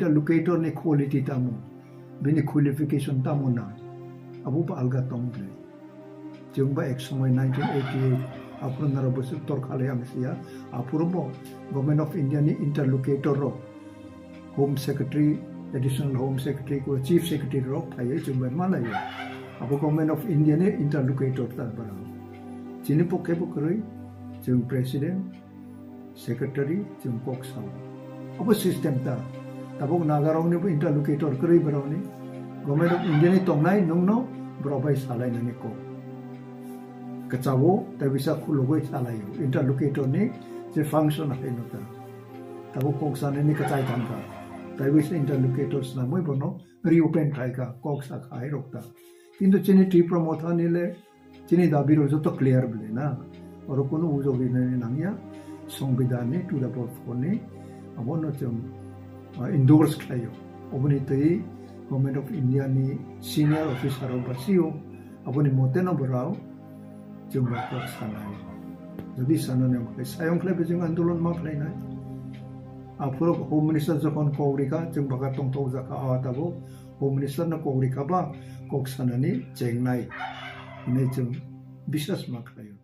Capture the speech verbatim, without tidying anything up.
Interlocutor ni quality tamo, bini qualification tamo nang, abo ba alga tong ble. Chwng ba ek somoi nineteen eighty-eight aphuru naro bwswk tor khalai ang siya, aphuru bo Government of India ni interlocutor rok, Home Secretary, Additional Home Secretary ko Chief Secretary rok phaiwi chwng bai malaio. Abo Government of India ni interlocutor ta bara. Chini pokhe bo kwrwi chwng President, Secretary chwng kok sao. Abo system ta. Tabuk Nagarokni bo interlocutor kwrwi borokni. Government of India ni tongnai nwngno borok bai salainani kok. Kwchao tei bisa khulugwi salaio. Interlocutor ni je function haino ta. Tabuk kok sanani kwchai thangkha. Tei bisa interlocutor swnamwi bono reopen khaikha, kok sakha hai rok ta. Kintu chini Tipra Motha ni le chini dabi rok joto clear bole na. Oro kunu ujok rinani nangya, Songbidan ni two double four ni abono chwng, ah, endorse khlaio. Oboni twi Government of India ni senior officer rok basio, aboni mote no borok chwng bai kok sanai. Jodi sanani wngkhe sayong khlai bo chwng andolon ma khlainai. Aphuru Home Minister jokhon kok rikha, chwng baka tongthok jakha, ah, tabuk Home Minister no kok rikha ba kok sanani chengnai hinwi chwng biswas ma khlaio.